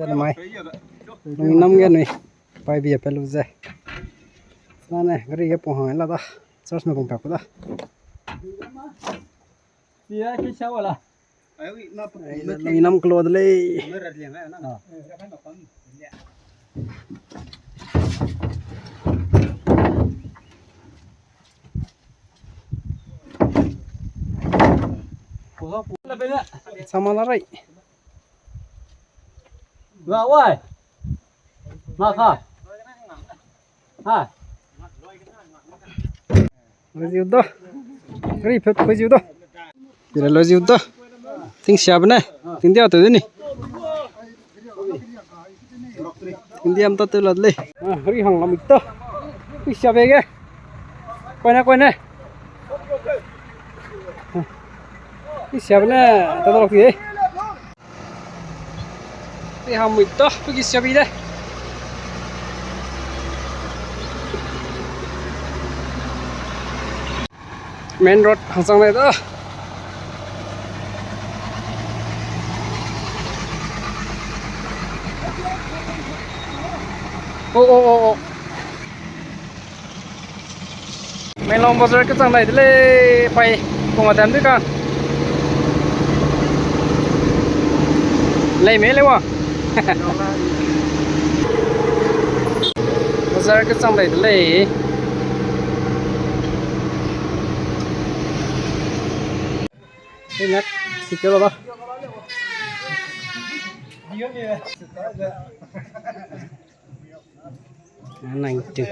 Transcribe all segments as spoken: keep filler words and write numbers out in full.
Mai. Nui nam ge nui. Pai bia pe lu ze. Nane, gari ge pung hang la da. Church me pung pe ku da. Tia ke sha wala. Ai, nui nam kelo de lei. Sama la rai. Wa wai. Ma kha. Ha. Loi ziu da. Gari pep koi ziu da. Pira loi ziu da. Ting siabe ne. Ting dia te ni. Ting dia mta te la lei. Ah, gari hang lam ita. Ting siabe ge. Koi ne, koi ne. Ting siabe ne. Ta da lok ti. Pe hamui ta, pe ki siabi de. Main road hangsang nai da. Oh, oh, oh, oh. Menglong bazar kechang dai de lei, pai, pung a dam de ka. Lei me lei wa. Bazar kechang dai de lei. Hei nak, sikeu la ba. Nine two.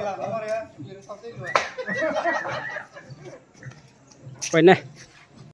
Koi ne.